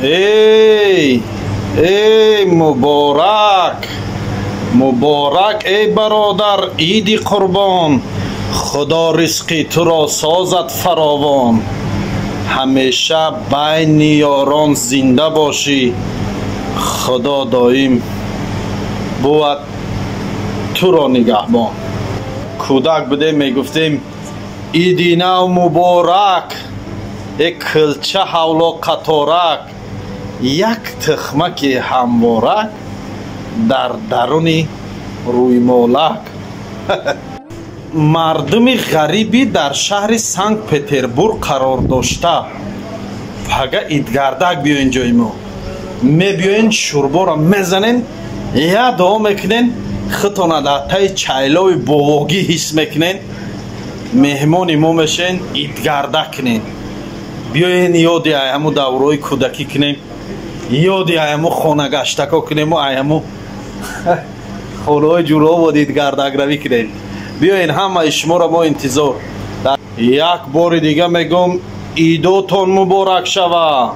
Эй, эй, муборак, муборак, эй бародар, иди қурбон. Худо ризқи туро созад фаровон. Ҳамеша байни ёрон зинда бошӣ. Худо доим бувад туро нигаҳбон. Кӯдак будем, мегуфтем: иди нав муборак, э килча ҳавло қаторак, як тухмаки ҳамворак дар даруни рӯймолак. Мардуми ғарибӣ дар шаҳри Санкт Петербург қарор дошта, пага идгардак биёен ҷои мо. Мебиёен, шӯрборо мезанен, я дуо мекунен, худтона дар таи чайлови бовогӣ ҳис мекунен. Меҳмони мо мешен, идгардак кунен. Биёен, ёди айҳаму даврои кӯдакӣ кунем, ёди айҳаму хонагаштако кунему айҳаму хонаҳои ҷуробод идгардакравӣ кунем. Биёен, ҳамаи шуморо мо интизор. Як бори дига мегӯм: идотон муборак шава.